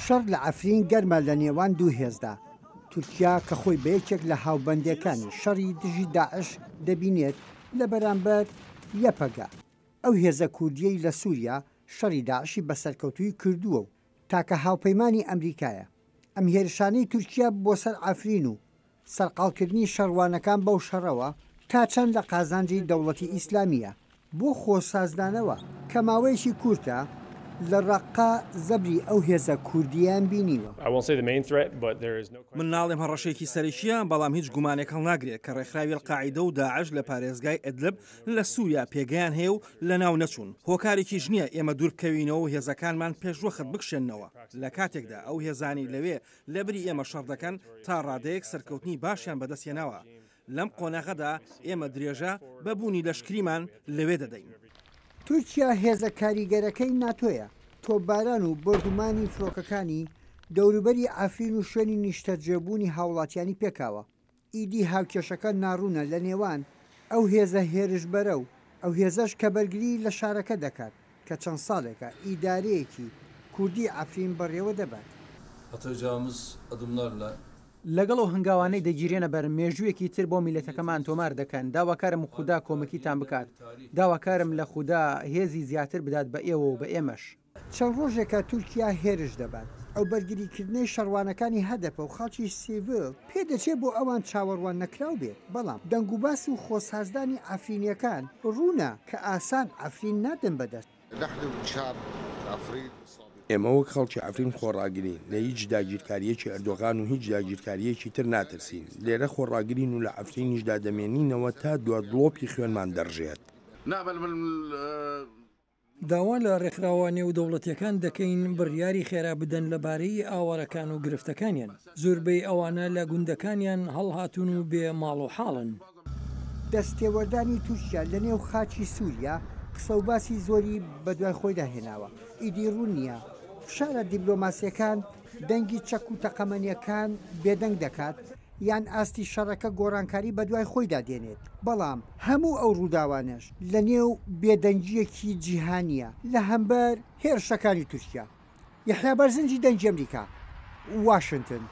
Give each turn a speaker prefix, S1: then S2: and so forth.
S1: شەڕ لە عەفرین گەرمە لە نێوان دوو هێزدا، تورکیا کە خۆی بە یەکێک لە هاوبەندەکانی شەڕی دژی داعش دەبینێت لە بەرامبەر یەپەگە، ئەو هێزە کوردییەی لە سووریا شەڕی داعشی بە سەرکەوتوویی کردووە و تاکە هاوپەیمانی ئەمریکایە. ئەم هێرشانەی تورکیا بۆ سەر عەفرین و سەرقاڵکردنی شەڕوانەکان بەو شەڕەوە تا چەند لە قازانجی دەوڵەتی ئیسلامییە؟ بۆ خۆسازدانەوە کە ماوەیەکی کورتە لە ڕەققە زەبری ئەو هێزە کوردییەیان بینیوە.
S2: من ناڵێم هەڕەشەیەکی سەرەکییە، بەڵام هیچ گومانێک هەڵناگرێت کە ڕێکخراوی القاعیدە و داعش لە پارێزگای ئیدلب لە سووریا پێگەیان هەیە و لەناو نەچوون. هۆکارێکیش نییە ئێمە دوور بکەوینەوە و هێزەکانمان پێشوەخت بکشێننەوە، لە کاتێکدا ئەو هێزانەی لەوێ لەبری ئێمە شەڕ دەکەن تا ڕادەیەک سەرکەوتنی باشیان بەدەستهێناوە. لەم قۆناغەدا ئێمە درێژە بە بوونی لەشکریمان لەوێ دەدەین.
S1: تورکیا هێزە کاریگەرەکەی ناتۆیە، تۆپباران و بۆردومانی فڕۆکەکانی دەوروبەری عەفرین و شوێنی نیشتەجێبوونی هاوڵاتیانی پێکاوە، ئیدی هاوکێشەکە ناڕوونە لە نێوان ئەو هێزە هێرشبەرە و ئەو هێزەش کە بەرگری لە شارەکە دەکات کە چەند ساڵێکە ئیدارەیەکی کوردی عەفرین بەڕێوە دەبات.
S3: Atacağımız adımlarla.
S4: لەگەڵ ئەو هەنگاوانەی دەگیرێنە بەر، مێژوویەکی تر بۆ میللەتەکەمان تۆمار دەکەن، داواکارم خودا کۆمەکیتان بکات، داواکارم لە خودا هێزی زیاتر بدات بە ئێوە و بە ئێمەش.
S1: چەند ڕۆژێکە تورکیا هێرش دەبات. ئەو بەرگریکردنەی شەڕوانەکانی هەدەپە و خەڵکی سیڤیل پێدەچێت بۆ ئەوان چاوەڕوان نەکراو بێت، بەڵام دەنگوباس و خۆسازدانی عەفرینییەکان ڕوونە کە ئاسان عەفرین نادەن بەدەست.
S5: ئێمە وەک خەڵکی عەفرین خۆڕاگرین، لە هیچ داگیرکارییەکی ئەردۆغان و هیچ داگیرکارییەکی تر ناترسین، لێرە خۆڕاگرین و لە عەفرینیشدا دەمێنینەوە تا دوا دڵۆپی خوێنمان دەڕژێت.
S6: داوا لە ڕێکخراوە نێودەوڵەتییەکان دەکەین بڕیاری خێرا بدەن لەبارەی ئاوارەکان و گرفتەکانیان، زۆربەی ئەوانە لە گوندەکانیان هەڵهاتوون و بێ ماڵ و حاڵن.
S1: دەستێوەردانی تورکیا لەنێو خاکی سووریا قسە و باسی زۆری بەدوای خۆیدا هێناوە، ئیدی ڕوون نییە فشارە دیبلۆماسییەکان دەنگی چەک و تەقەمەنییەکان بێدەنگ دەکات یان ئاستی شەڕەکە گۆڕانکاری بەدوای خۆیدا دێنێت، بەڵام هەموو ئەو ڕووداوانەش لەنێو بێدەنگییەکی جیهانییە لە هەمبەر هێرشەکانی تورکیا. یەحیا بەرزنجی دەنگی ئەمریکا، واشنتن.